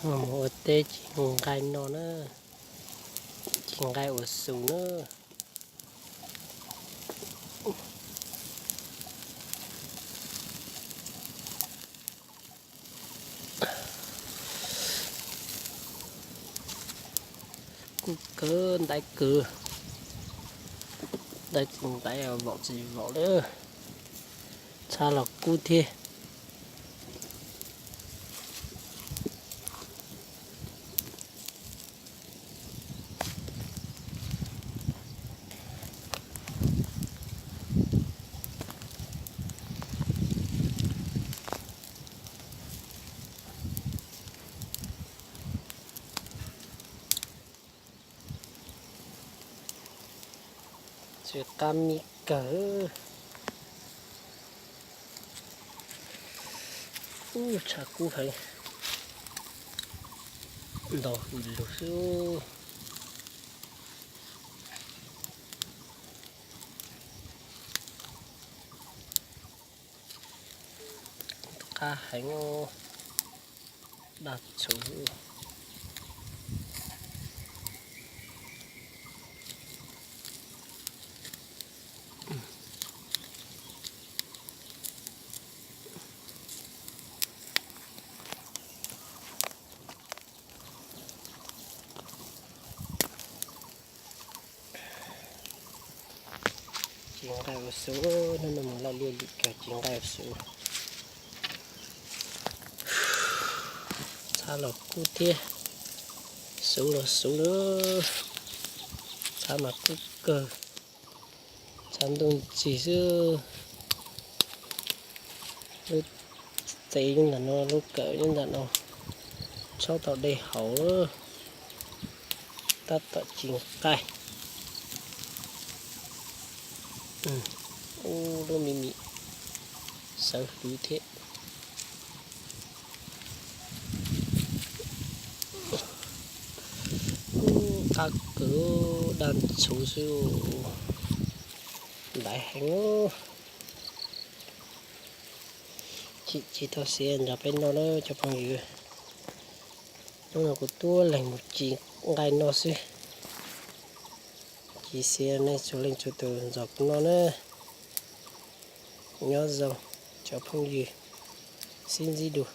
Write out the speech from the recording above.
Mus ua teb ci nqaij no na, ci nqaij ua xus na. Kuj kawg, ntaiv kawg, ntaiv tsis ntaiv, vaum tsis vaum li, txhab los kub thiab. Tsis qab mi kawg. Ub, tshav kub heev, nto hws lug xwb. Qab heev, daj txhuv. Ci nqaij ua xu, hnub no mus laj liaj lim kawg, ci nqaij ua xu. Txhab los kub thiab, xu los xu lawm, txhab mas kub kawg, txhab ntuj ntxig xwb. Lub tsev nyob ntawm no, lub kawm nyob ntawm no, tshab tom dej haus, tab tom ci nqaij. Ub, lub me mis sawv hwv thiab. Ub, qab kawg, daj txhuv xwb, ntaiv heev. Tsis tau xiav nrog peb noj na cov phooj ywg. Hnub no kuv tuaj leeg mus ci nqaij noj xwb. Tsis xiav nej txhua leej txhua tus nrog kuv noj na. Nyob zoo cov phooj ywg, sib ntsib dua.